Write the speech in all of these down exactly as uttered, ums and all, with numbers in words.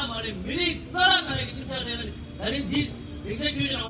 མ་རེད། མི་རིགས་རྩ་བ་ནས་ཀྱི་ཁྲིམས་ཐག་རེད་ལ་ནི་ད་རིང་འདི་སྡིངས་ཆ་ཁྱོན་ཞིག་ནང་།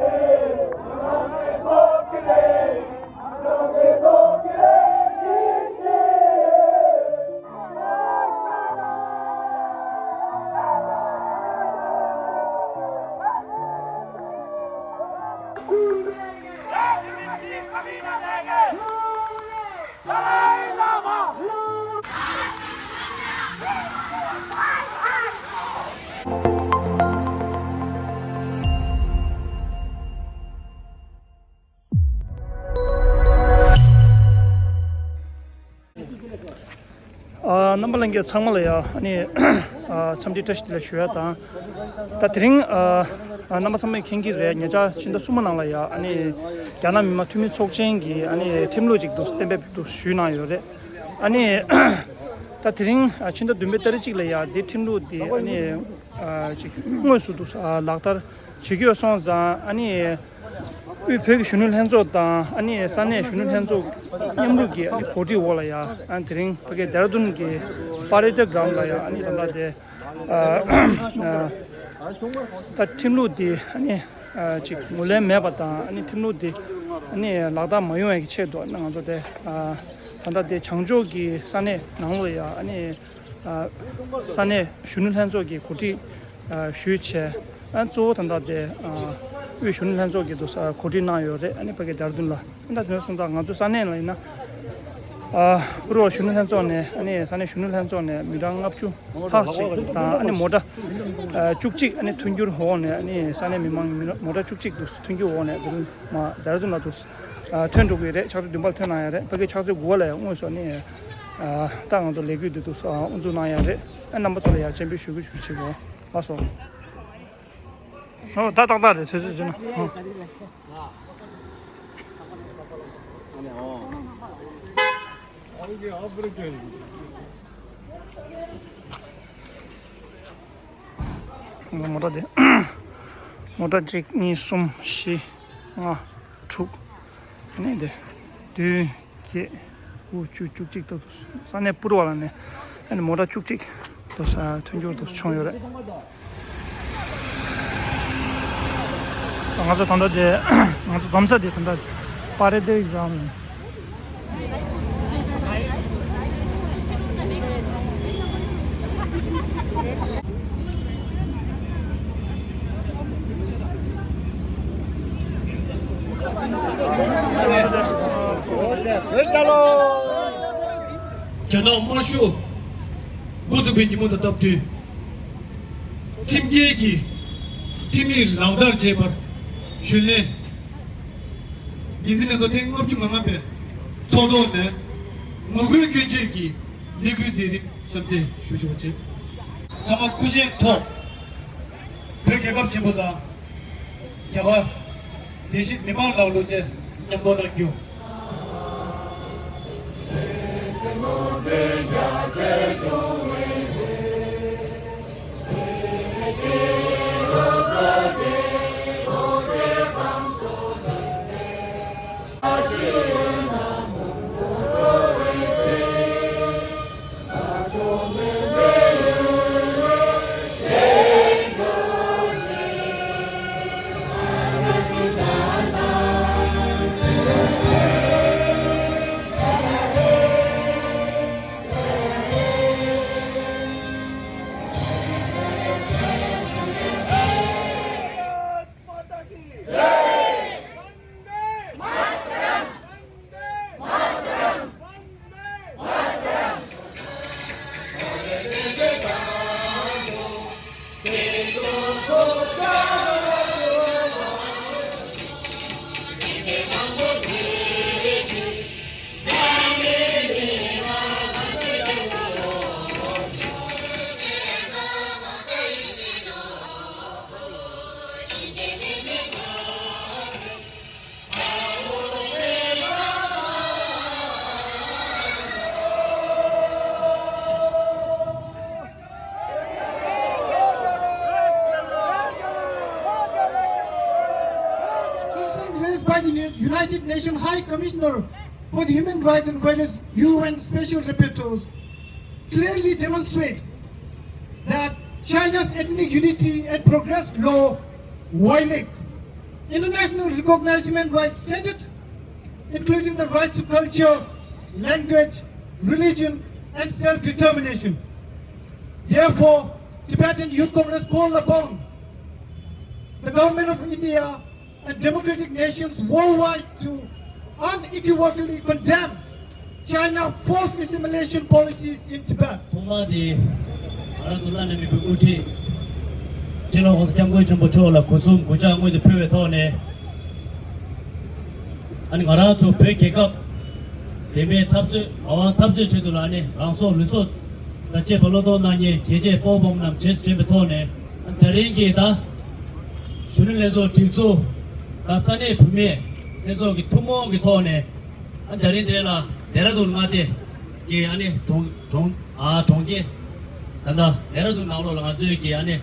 ཨ། རྣམ་པ་ལྷན་རྒྱས་ཚང་མ་ལ་ཡ། ཨ་ནི་ཨ། འཚམས་འདྲི་བཀྲ་ཤིས་བདེ་ལེགས་ཞུ་ཡ་དང་། ད་དེ་རིང་ཨ། ཨ། རྣམ་པ་ཚང་མས་མཁྱེན་གྱི་རེད། ཉེ་ཆར་ཕྱི་ཟླ་གསུམ་པ་ནང་ལ་ཡ། ཨ་ནི་རྒྱ་ནག་མི་དམངས་འཐུས་མི་ཚོགས་ཆེན་གྱིས་ཨ་ནི་ཁྲིམས་ལུགས་ཅིག་འདུག་གཏན་འབེབས་འདུག་ཞུས་གནང་ཡོད་རེད། ཨ་ནི་ད་དེ་རིང་ཨ། ཕྱི་ཟླ་བདུན་པའི་ཏ་རིག་གཅིག་ལ་ཡ་འདི་ཁྲིམས་ལུགས་འདི་ཨ་ནི་ཨ། ཅིག་དངོས་སུ་འདུག་ཨ། ལག་བསྟར་བྱེད་ཀྱི་ཡོད་སོང་ཙང་། ཨ་ནི་དབུས་བོད་ཀྱི་གཞོན་ནུ་ལྷན་ཚོགས་དང་། ཨ་ནི་ས་གནས་གཞོན་ནུ་ལྷན་ཚོགས་མཉམ་རུབ་ཀྱི་ཨ་ནི་གོ་སྒྲིག་འོག་ལ་ཡ། ཨ་ནི་དེ་རིང་ཕ་གི་ལྡེ་ར་ལྡུན་གྱི་པ་རེ་ཌི་གྷ་རའུན་ཌ་ལ་ཡ། ཨ་ནི་ད་ལྟ་དེ་ཨ། ཨ། ད་ཁྲིམས་ལུགས་འདི་ཨ་ནི་ཨ། ཅིག་ངོས་ལེན་མེད་པ་དང་། ཨ་ནི་ཁྲིམས་ལུགས་འདི་ཨ་ནི་ལག་བསྟར་མ་ཡོང་བའི་ཆེད་དུ། ཨ་ནི་ང་ཚོ་དེ་ཨ། ད་ལྟ་དེ་བྱང་ཕྱོགས་ཀྱི་ས་གནས་ནང་ལ་ཡ། ཨ་ནི་ཨ། ས་གནས་གཞོན་ནུ་ལྷན་ཚོགས་ཀྱིས་གོ་སྒྲིག་ཨ། ཞུས་བྱས། ཨ། གཙོ་བོ་ད་ལྟ་དེ་ཨ། དབུས་གཞོན་ནུ་ལྷན་ཚོགས་ཀྱིས་འདུག་ཨ། གོ་སྒྲིག་གནང་ཡོད་རེད། ཨ་ནི་ཕ་གི་ལྡེ་ར་ལྡུན་ལ། ཨ། ད་དེ་སོང་ཙང་ང་ཚོ་ས་གནས་ལ་ཡིན་ན། ཨ། པུར་བ་གཞོན་ནུ་ལྷན་ཚོགས་ནས། ཨ་ནི་ས་གནས་གཞོན་ནུ་ལྷན་ཚོགས་ནས་མི་གྲངས་ལྔ་བཅུ་ལྷག་ཞིག་དང་། ཨ་ནི་མོ་ཊ་ཨ། བཅུ་གཅིག་ཨ་ནི་མཐུན་འགྱུར་འོག་ནས། ཨ་ནི་ས་གནས་མི་མང་མི་མོ་ཊ་བཅུ་གཅིག་འདུག་མཐུན་འགྱུར་འོག་ནས་དེ་རིང་མ་ལྡེ་ར་ལྡུན་ལ་འདུག་ཨ། ཐོན་འགྲོ་གི་རེད། ཕྱག་ཚོད་བདུན་པར་ཐོན་གནང་ཡ་རེད། ཕ་གི་ཕྱག་ཚོད་དགུ་པ་ལ་ཡང་དངོས་སུ་ནི་ཨ། ད་ང་ཚོ་ལས་འགུལ་འདི་འདུག་ཨ། དབུ་འཛུགས་གནང་ཡ་རེད། ཨ། རྣམ་པ་ཚོ་ལ་ཡ་སྤྱན་འབུལ་ཞུ་རྒྱུ་ཞུ་བྱེད་དགོས། ལགས་སོ། ཨོ། ད་ཏག་ཏག་རེད། དུས་ཚོད་བཟོས་ན། ཨོ། མོ་ཊ་དེ། མོ་ཊ་གཅིག་གཉིས་གསུམ་བཞི་ལྔ་དྲུག་ཨ་ནི་དེ་བདུན་བརྒྱད་དགུ་བཅུ་བཅུ་གཅིག་ཏུ། ས་གནས་པུར་བ་ལ་ནས་ཨ་ནི་མོ་ཊ་བཅུ་གཅིག་ཏུ་ས་མཐུན་འགྱུར་དུ་བྱུང་ཡོད་རེད། ང་ཚོ་ད་ལྟ་དེ། ང་ཚོ་འཛོམས་ས་དེ་ད་ལྟ་པ་རེ་ཌི་གྷ་རའུན་ཌ། རྒྱ་ནག་དམར་ཤོག་འགོ་བཙུགས་པའི་ཉིན་མོ་དང་སྟབས་བསྟུན། ཁྲིམས་འགལ་གྱི་ཁྲིམས་ཡིག་ལག་བསྟར་བྱས་པར་གཞོན་ལྷན་འགན་འཛིན་ལྷན་ཚོགས་ཐེངས་ལྔ་བཅུ་ང་ལྔ་པའི་ཚོགས་ཐོག་ནས་ངོ་རྒོལ་སྐྱོན་བརྗོད་ཀྱི་ལས་འགུལ་མཛད་རིམ་གཤམ་གསལ་ཞུ་ཆོག་པ་བྱེད། ཚང་མ་སྐུ་བཞེངས་ཐོག་བོད་རྒྱལ་ཁབ་ཆེན་པོ་དང་། རྒྱ་གར། དེ་བཞིན་མི་དམངས་ལམ་ལུགས་བཅས་མཉམ་གཏོང་གནང་རྒྱུ། Concern raised by the United Nations High Commissioner for the Human Rights and various U N Special Rapporteurs clearly demonstrate that China's ethnic unity and progress law violates international recognized human rights standards, including the rights to culture, language, religion, and self-determination. Therefore, Tibetan Youth Congress call upon the Government of India and democratic nations worldwide to unequivocally condemn China forced assimilation policies in Tibet. ཐོག་མ་དེ་ང་རང་ཚོ་བླ་ན་མེད་པའི་དབུ་ཁྲིད་སྤྱི་ནོར་༸གོང་ས་༸སྐྱབས་མགོན་ཆེན་པོ་མཆོག་ལ་སྒོ་གསུམ་གུས་ཕྱག་སྔོན་དུ་ཕུལ་བའི་ཐོག་ནས། ཨ་ནི་ང་རང་ཚོ་བོད་རྒྱལ་ཁབ་དེ་མིན་འཐབ་རྩོད་མ་འོངས་འཐབ་རྩོད་ཆེད་དུ་ལ་ནི་རང་སྲོག་ལུས་སྲོག་དང་བཅས་པ་བློས་གཏོང་གནང་མཁན་རྒྱལ་གཅེས་དཔའ་བོ་དཔའ་མོ་རྣམས་རྗེས་སུ་དྲན་པའི་ཐོག་ནས། ཨ་ནི་དེ་རིང་གི་ད་གཞོན་ནུ་ལྷན་ཚོགས་སྒྲིག་འཛུགས་དང་ས་གནས་བུད་མེད་ལྷན་ཚོགས་ཀྱི་ཐུན་མོང་གི་ཐོག་ནས། ཨ་ནི་དེ་རིང་དེ་ལ་ལྡེ་ར་ལྡུན་མངའ་སྡེ་གི་ཨ་ནི་གྲོང་གྲོང་ཨ་གྲོང་ཁྱེར་ད་ལྟ་ལྡེ་ར་ལྡུན་ནང་ལོགས་ལ་ང་ཚོའི་གི་ཨ་ནི་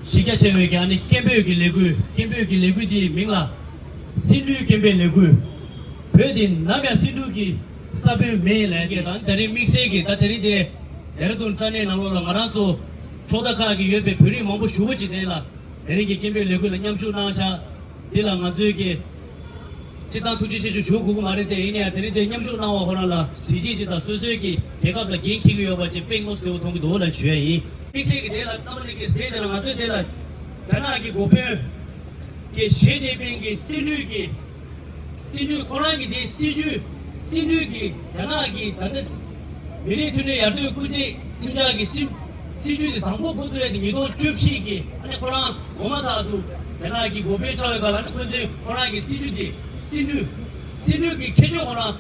གཞི་རྒྱ་ཆེ་བའི་གི་ཨ་ནི་སྐད་འབོད་ཀྱི་ལས་འགུལ། སྐད་འབོད་ཀྱི་ལས་འགུལ་འདིའི་མིང་ལ་སེང་འབྲུག་སྐད་འབོད་ལས་འགུལ། བོད་འདི་ནམ་ཡང་སེང་འབྲུག་གི་ས་བོན་མེད་ལས་ཀྱི་དང་དེ་རིང་དམིགས་བསལ་གྱི་ད་དེ་རིང་དེ་ལྡེ་ར་ལྡུན་ས་གནས་ནང་ལོགས་ལ་ང་རང་ཚོ་ཕྱོགས་མཐའ་ཁག་གི་ཡོད་པའི་བོད་རིགས་མང་པོ་ཞེ་པོ་ཅིག་དེ་ལ་དེ་རིང་གི་སྐད་འབོད་ལས་འགུལ་ལ་མཉམ་ཞུགས་གནང་ཤག་འདི་ལ་ང་ཚོའི་གི་སྤྱིར་བཏང་ཐུགས་རྗེ་ཆེ་ཞུ་ཞུ་དགོས་ཀྱི་མ་རེད་དེ། ཡིན་ནའང་དེ་རིང་དེ་མཉམ་ཞུགས་གནང་བ་ཁོ་རང་ལ་གཟི་བརྗིད་ཅིག་དང་སོ་སོའི་གི་རྒྱལ་ཁབ་ལ་འགན་འཁྱེར་གྱི་ཡོད་པ་ཅིག་དཔེ་ངོ་ཤེས་པོ་མཐོང་གི་འདུག་ལབ་ཞུ་ཡ་ཡིན། དམིགས་བསལ་གྱི་དེ་ལ་རྣམ་པ་ལྷན་རྒྱས་ཟེར་དེ་ལ་ང་ཚོས་དེ་ལ་རྒྱ་ནག་གི་འགོ་དཔོན་གྱི་ཞི་ཅིན་ཕིང་གི་སྲིད་ལུགས་ཀྱི་སྲིད་ཇུས་ཁོ་རང་གི་དེའི་སྲིད་ཇུས་སྲིད་ཇུས་ཀྱི་རྒྱ་ནག་གི་ད་ལྟ་མི་རིགས་མཐུན་སྒྲིལ་ཡར་ཐོན་སྐུལ་འདེད་ཁྲིམས་འཆར་གྱི་སྲིད་སྲིད་ཇུས་དེ་དང་པོ་འགོ་བཙུགས་ཡས་དེ་ཉིས་སྟོང་བཅུ་བཞི་གི་ཨ་ནི་ཁོ་རང་འོ་མ་ཐག་ཏུ་རྒྱ་ནག་གི་འགོ་དཔོན་ཆགས་པའི་སྐབས་ལ་ཨ་ནི་ཁོ་ཚོས་ཁོ་རང་གི་སྲིད་ཇུས་དེ་སྲིད་ཇུས་སྲིད་ཇུས་ཀྱི་ཁྱད་ཆོས་ཁོ་རང་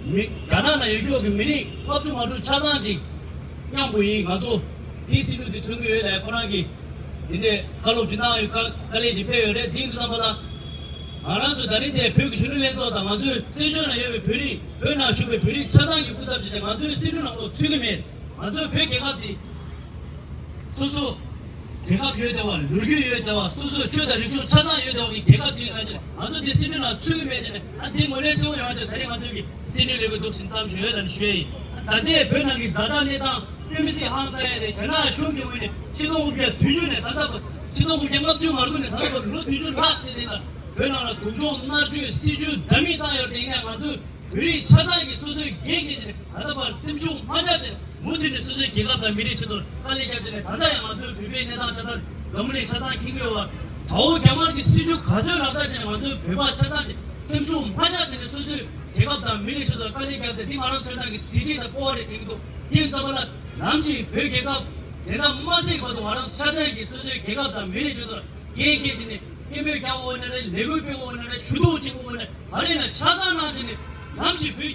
མི་རྒྱ་ནག་ནང་ཡོད་རྒྱུ་གི་མི་རིགས་ལྔ་བཅུ་ང་དྲུག་ཆ་ཚང་ཅིག་མཉམ་པོ་ཡིན། ང་ཚོ་དེའི་སྲིད་ཇུས་དེ་མཚོན་གྱི་ཡོད་ལ་ཁོ་རང་གིས། དེ་འདྲའི་བཀའ་སློབ་ཅིག་གནང་ཡོད། བཀའ་བཀའ་ལན་ཅིག་ཕེབས་ཡོད་རེད། དེ་ཡིན་དུས་ཙམ་པ་ལ་ང་རང་ཚོ་ད་རིང་དེ་བོད་ཀྱི་གཞོན་ནུ་ལྷན་ཚོགས་དང་ང་ཚོའི་བཙན་བྱོལ་ནང་ཡོད་པའི་བོད་རིགས་བོད་ནང་བཞུགས་པའི་བོད་རིགས་ཆ་ཚང་གི་སྐུ་ཚབ་ཅིག་བྱས་ང་ཚོའི་སྲིད་བློན་ནང་ལོགས་ཚུད་ཀྱི་མེད། ང་ཚོའི་བོད་རྒྱལ་ཁབ་འདི་སོ་སོ་རྒྱལ་ཁབ་ཡོད་བསྡད་པ། ལོ་རྒྱུས་ཡོད་བསྡད་པ། སོ་སོའི་ཆོས་དང་རིག་གཞུང་ཆ་ཚང་ཡོད་བསྡད་པ་གི་རྒྱལ་ཁབ་ཅིག་ཡིན་ན་ཅི་ང་ཚོ་འདི་སྲིད་བློན་ནང་ཚུད་ཀྱི་མེད་ཅེ་ནས། ཨ་འདི་ངོས་ལེན་གསལ་བོ་ཡོང་ཅེ་ད་རེས་ང་ཚོའི་གི་སྲིད་བློན་ལས་འགུལ་འདུག་ཟིན་ཙམ་ཞུ་ཡོད་ལ་ནི་ཞུ་ཡ་ཡིན། ད་ལྟའི་བོད་ནང་གི་ཛ་དྲག་གནས་སྟངས་དཔེ་མི་སྲིད་ཧང་སང་ཡ་རེད། རྒྱ་ནག་གཞུང་གི་ངོས་ནས་ཆིག་སྟོང་དགུ་བརྒྱ་བདུན་ཅུ་ནས་ད་ལྟ་བར་ཆིག་སྟོང་དགུ་བརྒྱ་ལྔ་བཅུ་ང་དགུ་ནས་ད་ལྟ་བར་ལོ་བདུན་ཅུ་ལྷག་ཟིན་ནས་ལ་བོད་ནང་ལ་སྡུག་སྦྱོང་མནར་གཅོད་སྲིད་བྱུས་འདྲ་མིན་བཏང་ཡོད་རེད། ཡིན་ནའང་ང་ཚོས་བོད་རིགས་ཆ་ཚང་གིས་སོ་སོའི་འགན་འཁྱེར་བྱས་ནས་ད་ལྟ་བར་སེམས་ཤུགས་མ་ཆག་བྱས་ནས་མུ་མཐུད་ནས་སོ་སོའི་རྒྱལ་ཁབ་དང་མི་རིགས་ཆེད་དུ་དཀའ་ལས་བརྒྱབ་བྱས་ནས་ད་ལྟ་ཡང་ང་ཚོའི་བོད་པའི་གནས་སྟངས་ཆ་ཚང་འཛམ་བུ་གླིང་ཆ་ཚང་མཁྱེན་གྱི་ཡོད་པ། དགྲ་བོ་རྒྱ་དམར་གྱི་སྲིད་བྱུས་ག་ཚོད་ལག་བསྟར་བྱས་ནས་ང་ཚོའི་བོད་པ་ཆ་ཚང་གིས་སེམས་ཤུགས་མ་ཆག་བྱས་ནས་སོ་སོའི་རྒྱལ་ཁབ་དང་མི་རིགས་ཆེད་དུ་དཀའ་ལས་བརྒྱབ་སྟེ་འདི་ང་རང་ཚོའི་ཚང་གི་གཟི་བརྗིད་དང་སྤོབས་པ་རེད་དྲན་གྱི་འདུག་དེ་ཡིན་ཙམ་པ་ལ་ནམ་ཞིག་བོད་རྒྱལ་ཁབ་དེ་འདྲ་མ་སྲིད་བར་དུ་ང་རང་ཚོ་ཆ་ཚང་གིས་སོ་སོའི་རྒྱལ་ཁབ་དང་མི་རིགས་ཆེད་དུ་འགན་འཁྱེར་བྱས་ནས་སྐད་འབོད་རྒྱག་དགོས་ན་རེད། ལས་འགུལ་སྤེལ་དགོས་ན་རེད། ཞུ་གཏུག་བྱེད་དགོས་ན་རེད། ག་རེ་ན་ཆ་ཚང་གནང་བྱས་ནས་ནམ་ཞིག་བོད་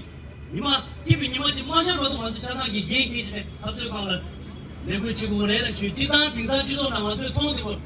ཉི་མ་སྐྱིད་པའི་ཉི་མ་གཅིག་མ་ཤར་བར་དུ་ང་ཚོ་ཆ་ཚང་གིས་འགན་འཁྱེར་བྱས་ནས་འཐབ་རྩོད་སྒང་ལ་ལས་འགུལ་བྱེད་དགོས་རེད་ལ་ཞུ། སྤྱིར་བཏང་དེང་སང་སྤྱི་ཚོགས་ནང་ང་ཚོས་མཐོང་བསྡད་པ།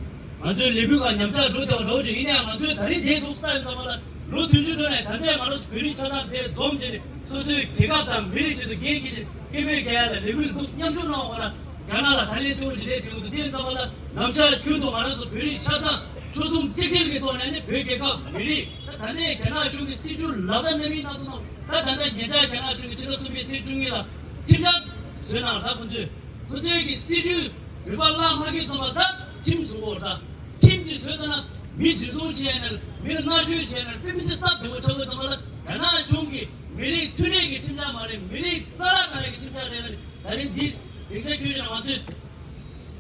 ང་ཚོའི་ལས་འགུལ་ཁག་ཉམས་ཆག་འགྲོ་བསྡད་པ་འདྲ་བོ་ཅིག་ཡིན་ནའང་ང་ཚོའི་ད་རེས་འདིར་འདུག་ས་ཡོད་ཙམ་པ་ལ་ལོ་བདུན་ཅུ་འགྲོ་ནས་ད་ལྟའི་ང་རང་ཚོ་བོད་རིགས་ཆ་ཚང་འདིར་འཛོམས་བྱས་ནས་སོ་སོའི་རྒྱལ་ཁབ་དང་མི་རིགས་ཆེད་དུ་འགན་འཁྱེར་བྱས་སྐད་འབོད་རྒྱག་ཡ་ལ་ལས་འགུལ་འདུག་མཉམ་ཞུགས་གནང་བ་ལ་རྒྱ་ནག་ལ་ད་ལན་གསལ་བོ་ཞིག་རེད་དྲན་གྱི་འདུག་དེ་ཡིན་ཙམ་པ་ལ་ནམ་ཞག་རྒྱུན་དུ་ང་རང་ཚོ་བོད་རིགས་ཆ་ཚང་ཆོལ་གསུམ་གཅིག་སྒྲིལ་གྱི་ཐོག་ནས་ནི་བོད་རྒྱལ་ཁབ་མི་རིགས་ད་ད་ལྟའི་རྒྱ་ནག་གཞུང་གི་སྲིད་བྱུས་ལག་བསྟར་གནང་མིན་སྣ་ཚོགས་གནང་ད་ད་ལྟ་ཉེ་ཆར་རྒྱ་ནག་གཞུང་གི་ཕྱི་ཟླ་གསུམ་པའི་ཚེས་བཅུ་གཉིས་ལ་ཁྲིམས་འཆར་བཟོས་གནང་ད་ཁོ་ཚོས། ཁོ་ཚོའི་གི་སྲིད་བྱུས་བོད་པ་བརླག་མ་གི་ཙམ་པ་ད་ཁྲིམས་བཟོ་དགོས་ད། ཁྲིམས་ཅིག་བཟོས་ཙང་ན་མི་འཛིན་བཟུང་བྱས་ན་མི་ལ་མནར་གཅོད་བྱས་ན་དཔེ་མི་སྲིད་སྟབས་བདེ་བོ་ཆགས་དགོས་ཙང་ལ་རྒྱ་ནག་གཞུང་གི་མི་རིགས་མཐུན་སྒྲིལ་གྱི་ཁྲིམས་འཆར་མ་རེད། མི་རིགས་རྩ་བརླག་གནང་ཡ་གི་ཁྲིམས་འཆར་རེད་ལ་ནི་ད་རིང་འདི་སྡིངས་ཆ་ཁྱོད་ཀྱིས་ང་ཚོས་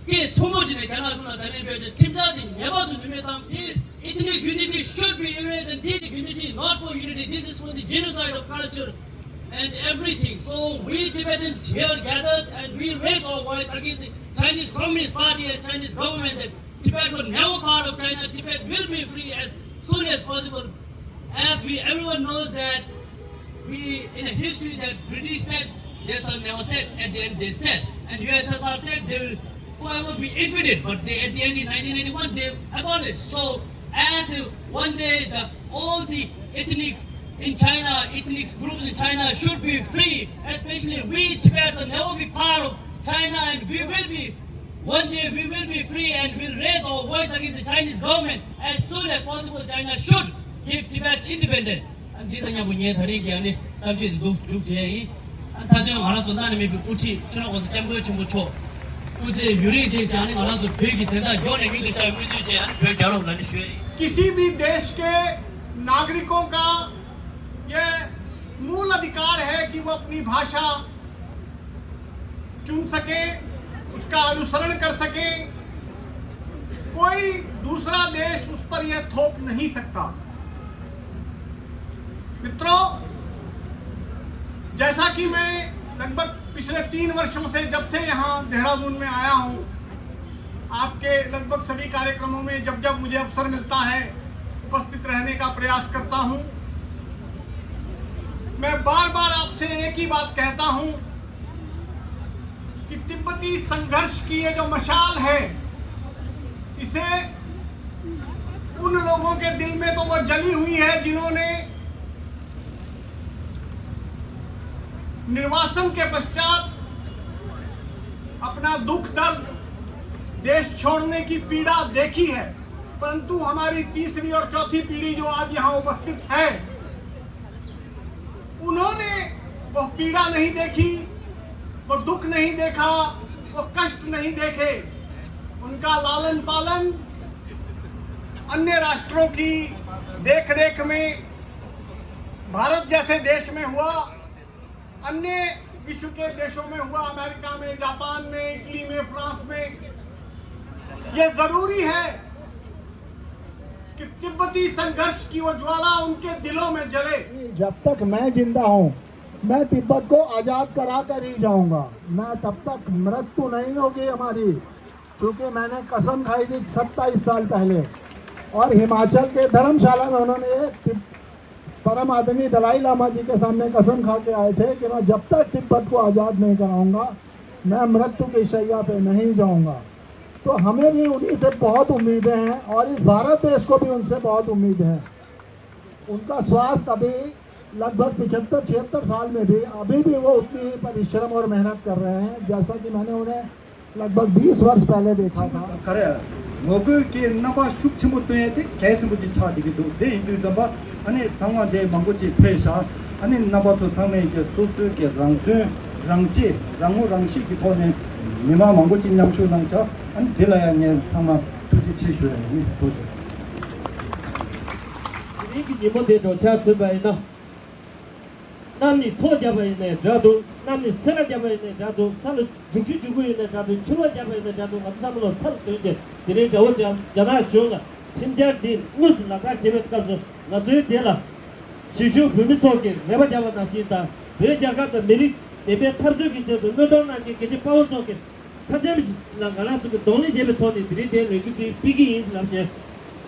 སྐད་མཐོན་པོ་བྱས་ནས་རྒྱ་ནག་གཞུང་ལ་ད་རིང་བོད་ཀྱི་ཁྲིམས་འཆར་འདི་ངེས་པར་དུ་ནུས་མེད་བཏང་དེས། Ethnic unity should be erased and this unity not for unity. This is for the genocide of culture and everything. So we Tibetans here gathered and we raise our voice against the Chinese Communist Party and Chinese government that Tibet was never part of China. Tibet will be free as soon as possible. As we everyone knows that we in a history that British said they shall never said, at the end they said, and U S S R said they will forever be infinite, but they, at the end in nineteen ninety-one they abolished. So as the, one day the all the ethnic in China, ethnic groups in China should be free, especially we Tibetans will never be part of China, and we will be, one day we will be free and will raise our voice against the Chinese government as soon as possible. China should give Tibet independence. ཨ་འདི་དང་མཉམ་པོ་ངས་ད་རིང་གི་ཨ་ནི་གཏམ་བཤད་འདི་འདུག་མཇུག་བྱས་ཡིན། ཨ་མཐའ་དོན་ང་རང་ཚོ་བླ་ན་མེད་པའི་དབུ་ཁྲིད་སྤྱི་ནོར་༸གོང་ས་༸སྐྱབས་མགོན་ཆེན་པོ་མཆོག་ སྐུ་ཚེ་ཡུན་རིང་བརྟན་ཞིང་། ཨ་ནི་ང་རང་ཚོ་བོད་ཀྱི་བདེན་མཐའ་མགྱོགས་ནས་མྱུར་དུ་ཤར་བའི་སྨོན་འདུན་བཅས། ཨ་ནི་བོད་རྒྱལ་ལོ་ལབ་ནས་ཞུ་ཡ་ཡིན། किसी भी देश के नागरिकों का ये मूल अधिकार है कि वो अपनी भाषा चुन सके, उसका अनुसरण कर सके। कोई दूसरा देश उस पर यह थोप नहीं सकता। मित्रों, जैसा कि मैं लगभग पिछले तीन वर्षों से, जब से यहाँ देहरादून में आया हूँ, आपके लगभग सभी कार्यक्रमों में जब जब मुझे अवसर मिलता है, उपस्थित रहने का प्रयास करता हूँ। मैं बार बार आपसे एक ही बात कहता हूँ कि तिब्बती संघर्ष की ये जो मशाल है, इसे उन लोगों के दिल में तो वो जली हुई है जिन्होंने निर्वासन के पश्चात अपना दुख दर्द, देश छोड़ने की पीड़ा देखी है, परंतु हमारी तीसरी और चौथी पीढ़ी जो आज यहाँ उपस्थित है, उन्होंने वह पीड़ा नहीं देखी, वो दुख नहीं देखा, वो कष्ट नहीं देखे। उनका लालन पालन अन्य राष्ट्रों की देखरेख में भारत जैसे देश में हुआ, अन्य विश्व के देशों में हुआ, अमेरिका में, जापान में, इटली में, फ्रांस में। यह जरूरी है कि तिब्बती संघर्ष की वो ज्वाला उनके दिलों में जले। जब तक मैं जिंदा हूँ, मैं तिब्बत को आजाद करा कर ही जाऊंगा। मैं तब तक मृत्यु नहीं होगी हमारी, क्योंकि मैंने कसम खाई थी सत्ताईस साल पहले। और हिमाचल के धर्मशाला में उन्होंने ये तिब-, परम आदरणीय दलाई लामा जी के सामने कसम खा के आए थे कि मैं जब तक तिब्बत को आजाद नहीं कराऊंगा, मैं मृत्यु की शैया पे नहीं जाऊंगा। तो हमें भी उन्हीं से बहुत उम्मीदें हैं और इस भारत देश को भी उनसे बहुत उम्मीदें हैं। उनका स्वास्थ्य अभी लगभग पचहत्तर छिहत्तर साल में भी, अभी भी वो उतनी ही परिश्रम और मेहनत कर रहे हैं, जैसा कि मैंने उन्हें लगभग बीस वर्ष पहले देखा था। ག་རེ། ངོ་རྒོལ་གྱི་རྣམ་པ་ཤུགས་ཆེན་པོ་སྟོན་ཡ་དེ་གལ་ཆེན་པོ་ཅིག་ཆགས་བསྡད་ཀྱི་འདུག་དེ་ཡིན་དུས་ཙམ་པ། ཨ་ནི་ཚང་མ་དེ་མང་པོ་ཅིག་ཕེབས་ཤག་ཨ་ནི་རྣམ་པ་ཚོ་ཚང་མས་ཀྱི་སོ་སོའི་གི་རང་དོན་རང་གཅེས་རང་ངོ་རང་ཤེས་ཀྱི་ཐོག་ནས་མི་མང་མང་པོ་ཅིག་མཉམ་ཞུགས་གནང་ཤག་ཨ་ནི་དེ་ལ་ཡང་ངས་ཚང་མ་ཐུགས་རྗེ་ཆེ་ཞུ་ཡ་ཡིན། ཐུགས་རྗེ་ཆེ། དེ་རིང་གི་ཉིན་མོ་དེ་འགྲོ་ཆ་མཚོན་པ་ཡིན་ན། གནམ་ནས་ཐོག་བརྒྱབ་པ་ཡིན་ནའི་འདྲ་འདུག་གནམ་ནས་སེར་བ་བརྒྱབ་པ་ཡིན་ནའི་འདྲ་འདུག་ས་ལ་རྒྱུག་ཤུགས་རྒྱུག་གི་ཡོད་ནའི་འདྲ་འདུག་འཕྱུར་བ་བརྒྱབ་པ་ཡིན་ནའི་འདྲ་འདུག་ང་ཚོ་བསམ་བློ་ས་ལ་འདོན་བྱས། དེ་རིང་དགྲ་བོ་རྒྱ་རྒྱ་ནག་གཞུང་ལ་ཁྲིམས་འཆར་འདི་དངོས་སུ་ལག་བསྟར་བྱེད་པའི་སྐབས་སུ། ང་ཚོའི་སྡེ་ལ་གཞིས་བཞུགས་བོད་མི་ཚོ་གིས་རེ་བ་བརྒྱབ་པ་ནང་བཞིན་དང་། བོད་རྒྱལ་ཁབ་དང་མི་རིགས་བདེན་པའི་འཐབ་རྩོད་ཀྱི་ཆེད་དུ་བློས་གཏོང་གནང་མཁན་རྒྱལ་གཅེས་དཔའ་བོ་ཚོ་གིས་མཐའ་མཚམས་ལ་ང་རང་ཚོ་གིས་གདོང་ལེན་བྱས་པའི་ཐོག་ནས་དེ་རིང་དེའི་ལས་འགུལ་འདི་སྤེལ་གྱི་ཡིན་ལབ་ནས་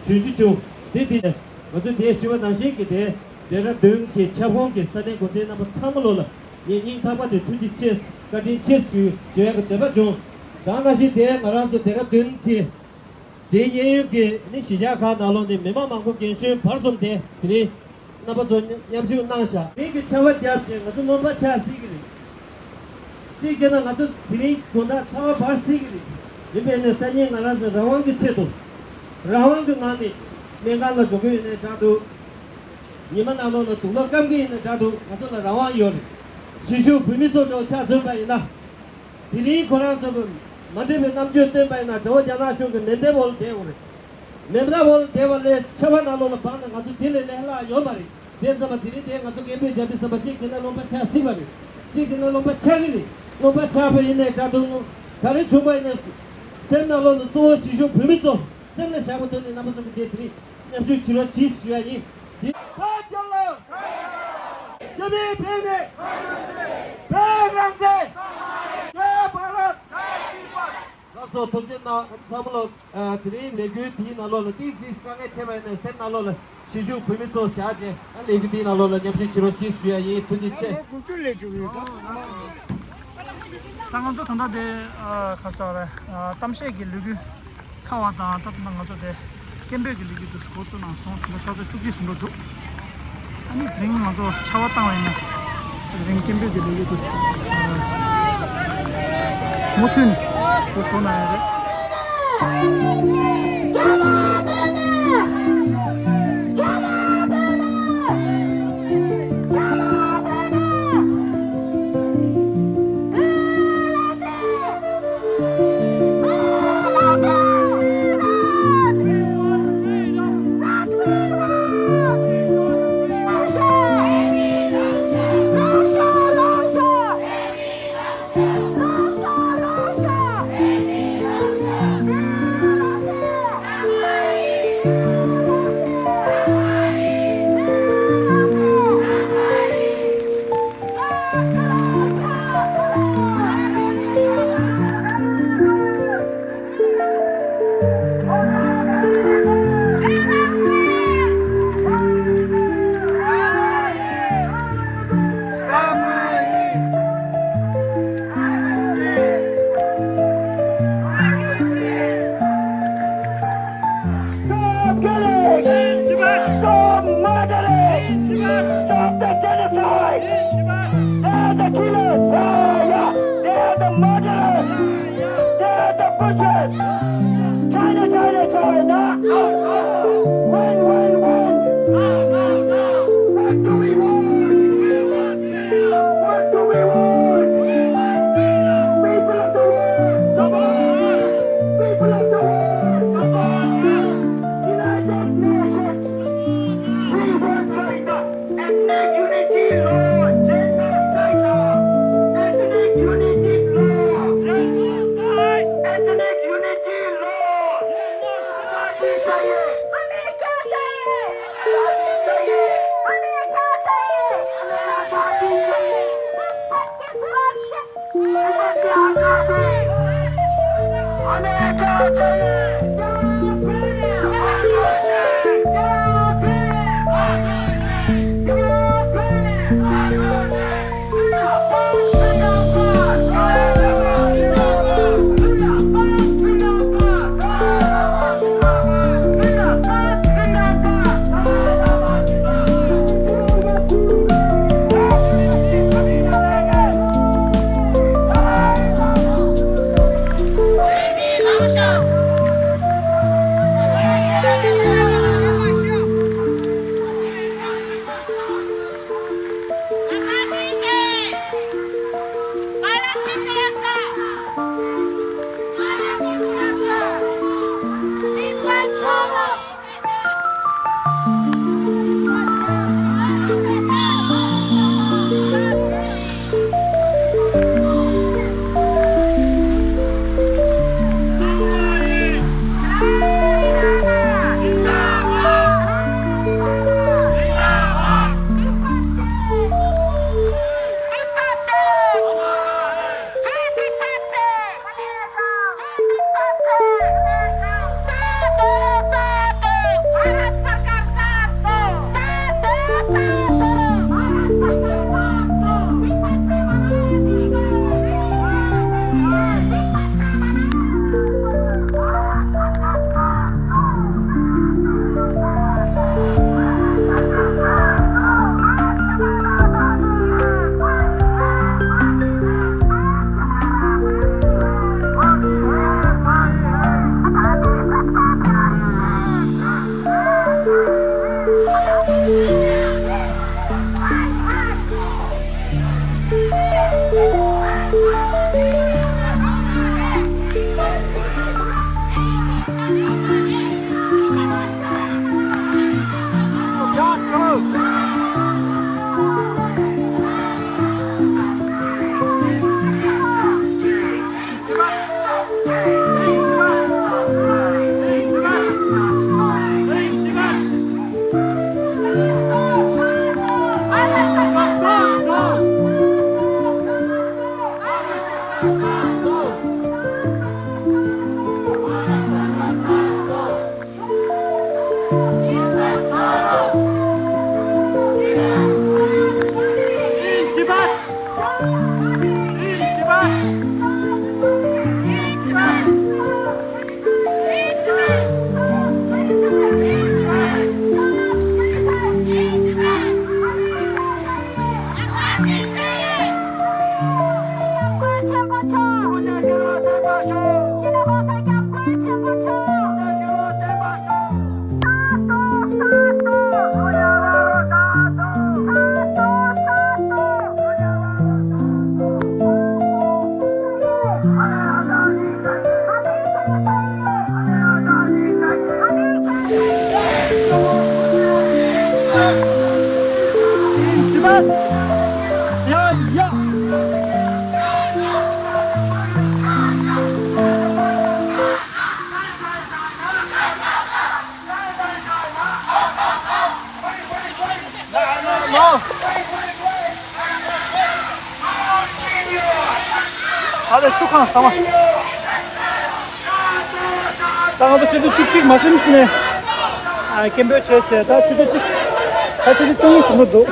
ཞུ་རྒྱུ་བྱུང་། དེ་དེ་ང་ཚོས་དེ་ཞུས་པ་ནང་བཞིན་གྱི་དེ་ཌེ་ར་ལྡུན་གྱི་ཁྱབ་ཁོངས་ཀྱི་ས་གནས་འགོ་འཛིན་རྣམ་པ་ཚང་མ་ལོ་ལ་ངས་སྙིང་ཐག་པ་ནས་ཐུགས་རྗེ་ཆེ། བཀའ་དྲིན་ཆེ་ཞུ་ཞུ་ཡག་གི་འདོད་པ་བྱུང་། ད་ནང་བཞིན་དེ་ང་རང་ཚོ་ཌེ་ར་ལྡུན་གྱི་དེའི་གཡས་གཡོན་གྱི་ནི་གཞིས་ཆགས་ཁག་ནང་ལོགས་ནས་མི་མང་མང་པོ་རྒན་གཞོན་བར་གསུམ་དེ་དེ་རིང་རྣམ་པ་ཚོ་མཉམ་ཞུགས་གནང་ཤག་དེ་གི་ཆར་པ་བརྒྱབ་རྗེས་ང་ཚོ་རློན་པ་ཆགས་སྲིད་ཀྱི་རེད། གཅིག་བྱས་ན་ང་ཚོ་དེ་རིང་དགོང་དག་ཚ་བ་འབར་སྲིད་ཀྱི་རེད། ཡིན་པས་ནས་སང་ཉིན་ང་རང་ཚོ་རང་དབང་གི་ཆེད་དུ། རང་དབང་གི་ངང་ནས་སྨན་ཁང་ལ་འགྲོ་གི་ཡོད་ནའི་འདྲ་འདུག་ཉི་མ་ནང་ལོགས་ལ་དུག་ལོག་སྐམ་གི་ཡིན་ནའི་འདྲ་འདུག་ང་ཚོ་ལ་རང་དབང་ཡོད་རེད། གཞིས་བཞུགས་བོད་མི་ཚོ་འདྲ་བོ་ཆ་མཚོན་པ་ཡིན་ན། དེ་རིང་ཁོ་རང་ཚོ་གི་མ་འདོད་པའི་རྣམ་འགྱུར་སྟོན་པ་ཡིན་ན་དགྲ་བོ་རྒྱ་ནག་གཞུང་གི་མེ་མདའི་འོག་ལ་བསྡད་ཡོད་རེད། མེ་མདའི་འོག་ལ་བསྡད་པ་ལས་ཆར་པ་ནང་ལོགས་ལ་སྦངས་ན་ང་ཚོ་དེ་ལས་ལས་སླ་ཡོད་མ་རེད། དེ་ཙམ་པ་དེ་རིང་དེ་ང་ཚོ་སྐད་འབོད་རྒྱག་དུས་ཙམ་པ་གཅིག་བྱས་ན་རློན་པ་ཆགས་སྲིད་པ་རེད། གཅིག་བྱས་ན་རློན་པ་ཆགས་ཀྱི་རེད། རློན་པ་ཆགས་པ་ཡིན་ནའི་འདྲ་འདུག་ག་རེ་བྱུང་བ་ཡིན་ནའི་སེམས་ནང་ལོགས་ལ་གཙོ་བོ་གཞིས་བཞུགས་བོད་མི་ཚོ་སེམས་ལ་བཞག་པ་ཐོག་ནས་རྣམ་པ་ཚོ་གི་དེ་དེ་རིང་མཉམ་ཞུགས་བྱེད་རོགས་གྱིས་ཞུ་ཡ་ཡིན། འདི་བོད་རྒྱལ་ལོ། རྒྱ་མིའི་ཕན་ནས། བོད་རང་བཙན། ཇའི་བྷ་རད། ལགས་སོ། ཐུགས་རྗེ་གནང་། ཚང་མ་ལོ། ཨ། དེ་རིང་ལས་འགུལ་འདིའི་ནང་ལོགས་ལ་ཏིག་ཙིག་དཀའ་ངལ་འཕྲད་པ་ཡིན་ནའི་སེམས་ནང་ལོགས་ལ་གཞིས་བཞུགས་བོད་མི་ཚོ་བཞག་རྗེས། ཨ། ལས་འགུལ་འདིའི་ནང་ལོགས་ལ་མཉམ་ཞུགས་བྱེད་རོགས་གྱིས་ཞུ་ཡ་ཡིན། ཐུགས་རྗེ་ཆེ། ད་ང་ཚོ་ད་ལྟ་དེ། ཨ། ག་ཟེར་རེད། ཨ། གཏམ་བཤད་ཀྱི་ལས་འགུལ་ཚར་བ་དང་། ད་ལྟ་ང་ཚོ་དེ་སྐད་འབོད་ཀྱི་ལས་འགུལ་དུ་འགོ་བཙུགས་གནང་སོང་། ད་ཆུ་ཚོད་བཅུ་གཅིག་ཟིན་འགྲོ་འདུག་ཨ་ནི་དེ་རིང་ང་ཚོ་ཆར་པ་བཏང་བ་ཡིན་ན། དེ་རིང་སྐད་འབོད་ཀྱི་ལས་འགུལ་དུ་མུ་མཐུད་ནས་འགོ་འཛུགས་གནང་ཡོད་རེད། China, China, China! Win, win, win! What do we want? What do we want? People of the world! People of the world! United Nations! We want China! Ethnic unity law, genocide law. Ethnic unity law. Genocide. Ethnic unity law. Genocide. आज़ादी चाहिए। आज़ादी चाहिए। हमें क्या चाहिए? हमें आज़ादी चाहिए। तिब्बत की सुरक्षा। ད་ལྟ་ཆུ་ཁང་ཚང་མ། ད་ང་ཚོ་ཆུ་ཚོད་བཅུ་གཅིག་མ་ཟིན་ནས་ཨ་སྐད་འབོད་བྱས་བྱས། ད་ཆུ་ཚོད་གཅིག་ད་ཆུ་ཚོད་བཅུ་གཉིས་ཟིན་པ་འདུག་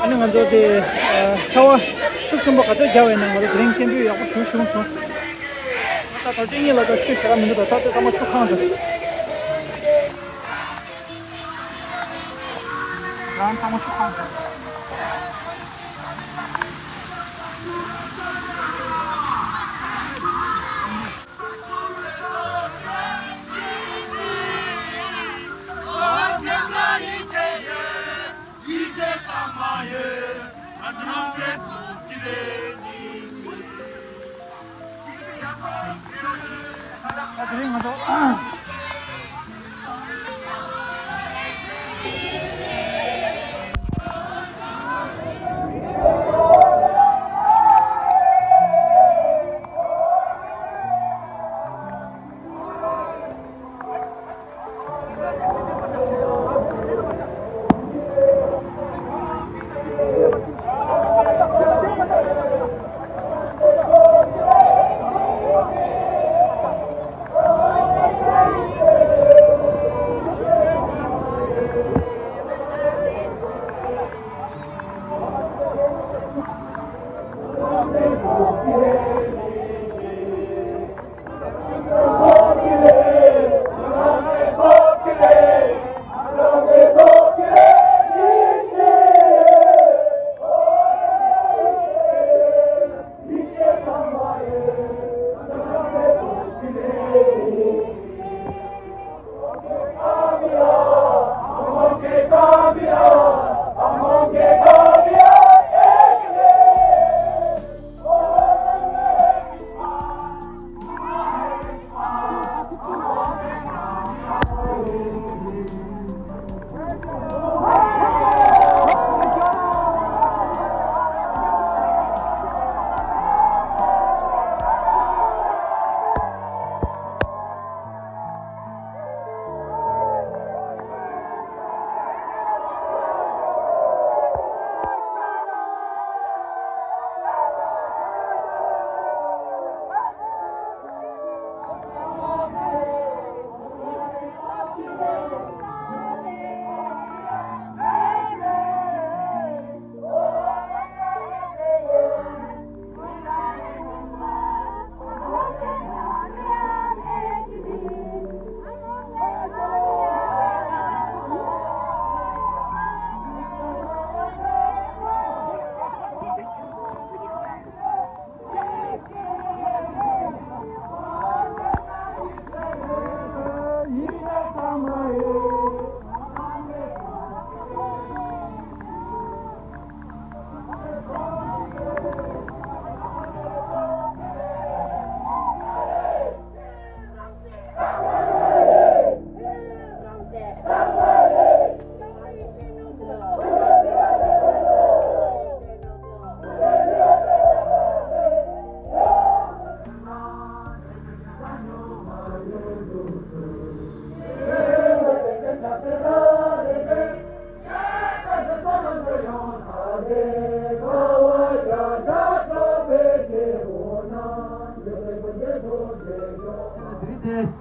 ཨ་ནི་ང་ཚོ་དེ་ཨ་ཆར་པ་ཤུགས་ཆེན་པོ་ག་ཚོད་རྒྱག་པ་ཡིན་ན། ང་ཚོ་དེ་རིང་སྐད་འབོད་ཡག་པོ་ཞེ་པོ་བྱུང་སོང་། ད་ད་ལྟ་གཉིད་ལ་ད་ཆུ་ཞེ་དྲག་མི་འདུག་ད་ད་ལྟ་ཚང་མ་ཆུ་ཁང་དུ། རང་ཚང་མ་ཆུ་ཁང་དུ། ད་དེ་རིང་ང་ཚོ། དེ་རིང་དེ་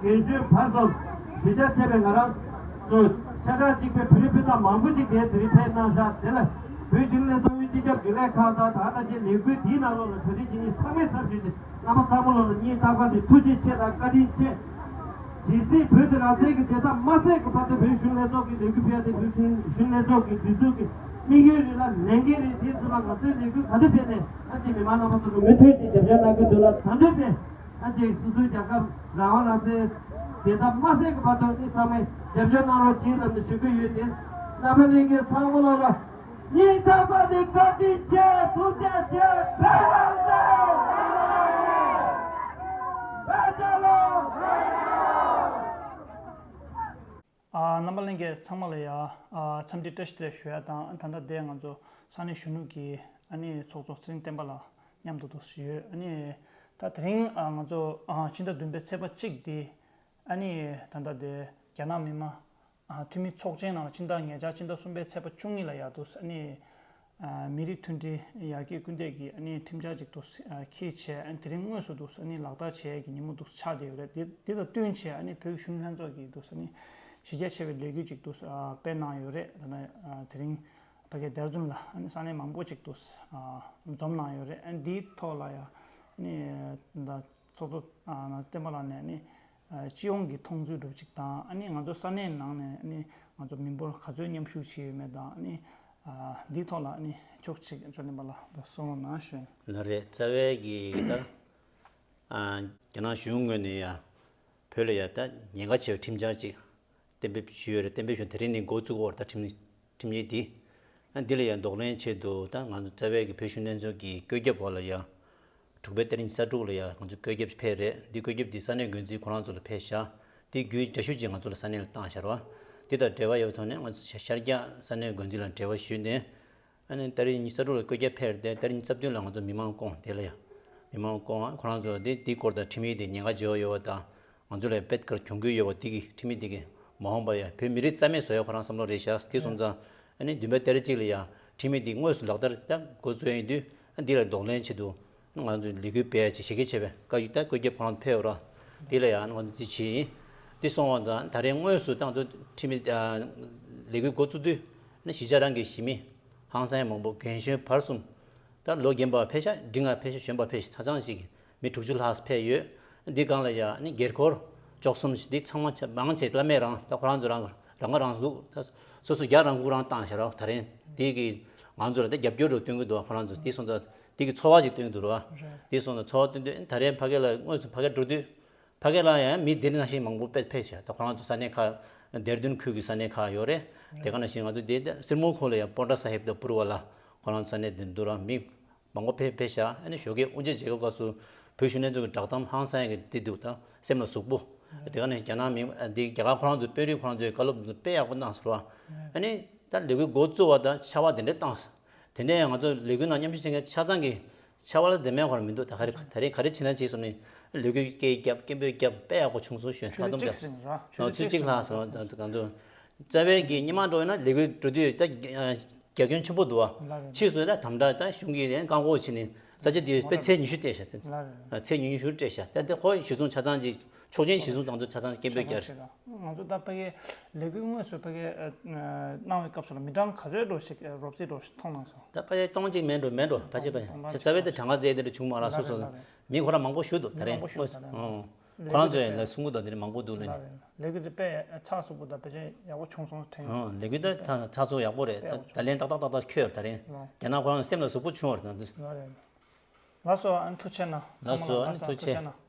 རྒན་གཞོན་བར་གསུམ་གཞི་རྒྱ་ཆེ་བའི་ང་རང་ཚོ་ཤ་ཁྲག་གཅིག་པའི་བོད་རིགས་སྤུན་ཟླ་མང་པོ་ཅིག་དེ་དེ་རིང་ཕེབས་གནང་ཤག་དེ་ལ་བོད་གཞོན་ལྷན་ཚོགས་དབུས་སྤྱི་ཁྱབ་རྒྱུན་ལས་ཁང་དང་ད་ལྟ་ཆེད་ལས་འགུལ་འདིའི་ནང་ལོགས་ལ་གྲ་སྒྲིག་བྱེད་མཁན་ཚང་མའི་ཚབ་ཞུས་ཏེ། རྣམ་པ་ཚང་མ་ལོ་ལ་སྙིང་ཐག་པ་ནས་ཐུགས་རྗེ་ཆེ་དང་བཀའ་དྲིན་ཆེ། ཇི་སྲིད་བོད་དེ་རང་བཙན་གྱི་བདེན་མཐའ་མ་གསལ་གྱི་བར་དུ་བོད་གཞོན་ལྷན་ཚོགས་ཀྱི་ལས་འགུལ་སྤེལ་ཏེ་བོད་གཞོན་གཞོན་ལྷན་ཚོགས་ཀྱི་སྒྲིག་འཛུགས་ཀྱི་དམིགས་ཡུལ་རེད་ལ་ལས་འགན་རེད། དེ་ཚོ་ལ་ང་ཚོའི་ལས་འགུལ་ག་འདྲ་སྤེལ་ནས་ཨ་ཅེ་མི་མང་རྣམ་པ་ཚོ་གི་མུ་མཐུད་དེ་རྒྱབ་སྐྱོར་གནང་གི་འདུག་ལ། ད་འདོད་པས་ཨ་ཅེ་སོ་སོའི་རྒྱལ་ཁབ་རང་དབང་རང་བཙན་བདེན་མཐའ་མ་གསལ་གྱི་བར་དུ་ནི་ཚང་མས་རྒྱབ་སྐྱོར་གནང་རོགས་གྱིས་ལབ་ནས་ཞུ་གི་ཡོད་དེ། རྣམ་པ་ལྷན་རྒྱས་ཚང་མ་ལོ་ལ། སྙིང་ཐག་པ་ནས་བཀའ་དྲིན་ཆེ། ཐུགས་རྗེ་ཆེ། བོད་རང་བཙན། བོད་རྒྱལ་ལོ། ཨ། རྣམ་པ་ལྷན་རྒྱས་ཚང་མ་ལ་ཡ། ཨ། འཚམས་འདྲི་བཀྲ་ཤིས་བདེ་ལེགས་ཞུ་ཡ་དང་། ད་ལྟ་དེ་ང་ཚོ་ས་གནས་གཞོན་ནུ་གི་ཨ་ནི་ཚོགས་གཙོ་ཚེ་རིང་བསྟན་པ་ལགས་མཉམ་དུ་འདུག་ཞུ་ཡོད། ཨ་ནི་ད་དེ་རིང་ཨ་ང་ཚོ་ཨ་ཕྱི་ཟླ་བདུན་པའི་ཚེས་པ་གཅིག་དེ་ཨ་ནི་ད་ལྟ་དེ་རྒྱ་ནག་མི་དམངས་ཨ་འཐུས་མི་ཚོགས་ཆེན་ནང་ལ་ཕྱི་ཟླ་ཉེ་ཆར་ཕྱི་ཟླ་གསུམ་པའི་ཚེས་པ་བཅུ་གཉིས་ལ་ཡར་འདུག་ཨ་ནི་ཨ་མི་རིགས་མཐུན་སྒྲིལ་ཡར་རྒྱས་སྐུལ་འདེད་ཀྱི་ཨ་ནི་ཁྲིམས་འཆར་ཅིག་འདུག་ཨ་འཁྱེར་བྱས། ཨ་ནི་དེ་རིང་དངོས་སུ་འདུག་ཨ་ནི་ལག་བསྟར་བྱེད་ཡས་ཀྱི་ཉིན་མོ་འདུག་ཆགས་བསྡད་ཡོད་རེད། དེ་དེ་དང་བསྟུན་བྱས་ཨ་ནི་བོད་གཞོན་ལྷན་ཚོགས་ཀྱི་འདུག་ཨ་ནི་གཞི་རྒྱ་ཆེ་བའི་ལས་འགུལ་ཅིག་འདུག་ཨ་སྤེལ་གནང་ཡོད་རེད། ད་ནི་ཨ་དེ་རིང་ཕ་གི་ལྡེ་ར་ལྡུན་ལ་ཨ་ནི་ས་གནས་མང་པོ་ཅིག་འདུག་ཨ་འཛོམས་གནང་ཡོད་རེད། ཨ་ནི་འདིའི་ཐོག་ལ་ཡ་ཨ་ནི་ད་ཚོགས་གཙོ་ཨ་བསྟན་པ་ལགས་ནས་ཨ་ནི་ཨ་སྤྱི་ཡོངས་ཀྱི་མཐོང་ཚུལ་སྒྲུབ་ཅིག་དང་། ཨ་ནི་ང་ཚོ་ས་གནས་ནང་ནས་ཨ་ནི་ང་ཚོ་མི་འབོར་ག་ཚོད་མཉམ་ཞུགས་བྱས་ཡོད་མེད་དང་། ཨ་ནི་ཨ་འདིའི་ཐོག་ལ་ཨ་ནི་ཕྱོགས་གཅིག་འབྱོར་ལྡན་པ་ལ་གསུང་རོགས་གནང་ཞུ། ལགས་རེད། རྩ་བའི་གི་ད་ཨ་རྒྱ་ནག་གཞུང་ངོས་ནས་ཡ་བོད་ལ་ཡ་ད་ཉེན་ཁ་ཆེ་བའི་ཁྲིམས་འཆར་ཅིག་གཏན་འབེབས་ཞུས་ཡོད་རེད། གཏན་འབེབས་ཞུས་དེ་རིང་ནས་འགོ་བཙུགས་ཡོད་རེད། ད་ཁྲིམས་ཁྲིམས་ཡིག་འདི། ཨ་འདི་ལ་ཡང་གདོང་ལེན་ཆེད་དུ་ད་ང་ཚོ་རྩ་བའི་གི་བོད་གཞོན་ལྷན་ཚོགས་ཀྱི་བཀོད་ཁྱབ་འོག་ལ་ཡང་ དྲུག་པའི་ཏ་རིག་ཉི་ཤུ་རྩ་དྲུག་ལ་ཡ་ང་ཚོ་བཀོད་ཁྱབ་ཕེབས་རེད། འདི་བཀོད་ཁྱབ་འདི་ས་གནས་འགོ་འཛིན་ཁོ་རང་ཚོ་ལ་ཕེབས་བཞག་འདི་བརྒྱུད་འདྲ་བཤུས་ཅིག་ང་ཚོ་ལ་ས་གནས་ལ་བཏང་བཞག་རེད་བ། འདི་དང་འབྲེལ་བ་ཡོད་པའི་ཐོག་ནས་ང་ཚོ་ཤར་རྒྱག་ས་གནས་འགོ་འཛིན་ལ་འབྲེལ་བ་ཞུས་ནས། ཨ་ནི་ཏ་རིག་ཉི་ཤུ་རྩ་དྲུག་ལ་བཀོད་ཁྱབ་ཕེབས་ཏེ་ཏ་རིག་ཉི་ཤུ་རྩ་བདུན་ལ་ང་ཚོ་མི་མང་བསྐོངས་དེ་ལ་ཡ། མི་མང་བསྐོངས་ཁོ་རང་ཚོ་དེ་དེའི་སྐོར་དང་ཁྲིམས་ཡིག་དེ་ཉེན་ཁ་ཆེ་བ་ཡོད་པ་དང་། ང་ཚོ་ལ་དཔེ་དཀར་གྱོང་གུད་ཡོད་པ་དེ་གི་ཁྲིམས་ཡིག་དེ་གི་མ་འོངས་པ་ཡ་བོད་མི་རིགས་རྩ་མེད་བཟོ་ཡ་ཁོ་རང་བསམ་བློ་རེད་ཤག་དེ་སོང་ཙང་ཨ་ནི་བདུན་པའི་ཏ་རིག་གཅིག་ལ་ཡ་ཁྲིམས་ཡིག་དེ་དངོས་སུ་ལག་བསྟར་ད་འགོ་བཙུགས་ཡིན་དུས་ཨ་འདི་ལ་གདོང་ལེན་ཆེད་དུ་ང་ཚོ་ལས་འགུལ་སྤེལ་ཡ་ཆེད་ཞིབ་བཤེར་བྱས་པའི་བཀའ་ཡིག་ད་བཀོད་ཁྱབ་ཁོ་རང་ཕེབས་ར། དེ་ལ་ཡ་ང་ཚོ་དེ་བྱས་ཡིན། དེ་སོང་བ་ཙང་ད་རེས་དངོས་སུ་ད་ང་ཚོ་ཁྲིམས་ཡིག་ལས་འགུལ་འགོ་བཙུགས་དུས་ཨ་ནི་གཞིས་ཆགས་རང་གི་གཞིས་མི་ཧང་སང་མང་པོ་རྒན་གཞོན་བར་གསུམ། ད་ལོ་རྒན་པ་ཕལ་ཆེར་འབྲིང་བ་ཕལ་ཆེར་གཞོན་པ་ཕལ་ཆེར་ཆ་ཚང་ཞིག་མི་དྲུག་ཅུ་ལྷག་ཕེབས་ཡོད། འདི་སྒང་ལ་ཡ་ནི་སྒེར་འཁོར་བཅུ་གསུམ་ཞིག་འདི་ཚང་མ་ཆ་མང་ཆེ་བླ་མས་རང་ད་ཁོ་རང་ཚོ་རང་རང་ཁ་རང་གཟུགས་ད་སོ་སོ་རྒྱ་རང་ཁུག་རང་བཏང་བཞག་རོགས། ད་རེས་འདི་གི་ང་ཚོ་ལ་ད་རྒྱབ་སྐྱོར་རུ་སྟོན་གི་འདུག་ཁོ་རང་ཚོ་འདི་སོང་ཙང་འདི་གི་ཚོར་བ་ཞིག་སྟོན་གི་འདུག་རོགས། འདི་སོང་ཙང་ཚོར་བ་སྟོན་དུས་ད་རེས་ཕ་གི་ལ་དངོས་སུ་ཕ་གིར་འགྲོ་དུས། ཕ་གི་ལ་ཡང་མི་འདི་ནང་བཞིན་མང་པོ་དཔེ་ཕེབས་ཤག་ད་ཁོ་རང་ཚོ་ས་གནས་ཁག་དེར་དོན་ཁུལ་གྱི་ས་གནས་ཁག་ཡོད་རེད། དེ་ག་ནང་བཞིན་ང་ཚོ་འདི་སེར་མོ་ཁོ་ལ་ཡང་པོན་ཏྲ་ས་ཧེབ་དང་པུར་བ་ལ་ཁོ་རང་ཚོ་ས་གནས་འདི་འདུག་ར་མི་མང་པོ་ཕེབས་ཕེབས་ཤག་ཨ་ནི་ཞོགས་ཀས་དབུ་འབྱེད་བྱེད་སྐབས་སུ་བོད་གཞོན་ནུ་ཚོ་གི་བསྒྲགས་གཏམ་ཧང་སང་གི་འདི་འདུག་ད་སེམས་ལ་ཟུག་པོ། དེ་ག་ནང་བཞིན་རྒྱ་ནག་མི་འདི་རྒྱ་གར་ཁོ་རང་ཚོ་དཔོན་རིགས་ཁོ་རང་ཚོའི་བཀའ་སློབ་འདི་དཔེ་ཡག་པོ་གནང་སོང་ར། ཨ་ནི་ད་ལས་འགུལ་འགོ་བཙུགས་པ་དང་ཕྱར་བ་དེ་འདྲ་བཏང་། དེ་ནས་ང་ཚོ་ལས་འགུལ་ནང་མཉམ་ཞུགས་བྱེད་མཁན་ཆ་ཚང་གི་ཕྱར་བ་ལ་འཛེམ་མེད་ཁོ་རང་མི་འདུག་ད་ག་རེ་ད་རེས་ག་རེ་བྱེད་ན་བྱས་སོང་ནས་ལས་འགུལ་སྐད་རྒྱབ་སྐད་འབོད་རྒྱབ་དཔེ་ཡག་པོ་བྱུང་སོང་ཞོན་ཆུ་ཚོད་ཐག་གཅིག་དུ་ཟིན་ར། ཆུ་ཚོད་ཚོད་གཅིག་ལྷག་སོང་ད་ང་ཚོ་རྩ་བའི་གི་སྔོན་མ་འགྲོ་ཡོད་ན་ལས་འགུལ་འགྲོ་དུས་ད་རྒྱ་ཁྱོན་ཆེན་པོ་འདུག་བ། ཕྱིས་སུ་ད་དམ་དྲག་ད་གཞུང་གིས་ཡང་བཀག་འགོག་བྱས་ནས་ས་ཆ་དེ་དཔེ་ཚད་ཉི་ཤུ་སྤྲད་ཤག་ཚད་ཉི་ཤུ་སྤྲད་ཤག་ད་དེ་ཁོ་གཞི་བཟུང་ཆ་ཚང་ཅིག་ཆོག་མཆན་གཞི་བཟུང་དང་ཚོ་ཆ་ཚང་སྐད་འབོད་རྒྱག་ང་ཚོ་ད་ཕ་གིའི་ལས་འགུལ་དངོས་སུ་ཕ་གིའི་གནང་བའི་སྐབས་སུ་ལ་མི་གྲངས་ག་ཚོད་འགྲོ་ཞིག་རོབ་ཙམ་འགྲོ་ཞིག་མཐོང་གནང་སོང་། ད་ཕ་གིའི་སྟོང་གཅིག་མིན་འགྲོ་མིན་འགྲོ་ཕལ་ཆེར་ཕ་གི་རྩ་བའི་དེ་གྲངས་ཀ་རྩེ་དེ་འདྲ་བྱུང་མ་རག་སོ་སོ་མི་ཁོ་རང་མང་པོ་ཞུ་འདུག་ད་རེས་ཁོ་རང་ཚོས་ལ་གསུང་གི་འདུག་དེ་འདྲ་མང་པོ་འདུག་ལོས་ནི། ལས་འགུལ་དེ་དཔེ་ཚགས་ཚུད་པོ་དང་ཕལ་ཆེར་ཡག་པོ་བྱུང་སོང་དྲན། ལས་འགུལ་ད་ཚགས་ཚུད་ཡག་པོ་རེད། ད་ལན་ཏག་ཏག་ཏག་ཏག་ཁྱོད་ད་རེས་རྒྱ་ནག་ཁོ་རང་སེམས་ལ་ཟུག་པོ་བྱུང་བ་རེད་ད། ལགས་སོ་ཨ་ནི་ཐུགས་རྗེ་ཆེ་གནང་། ལགས་སོ་ཨ་ནི་ཐུགས་རྗེ་ཆེ།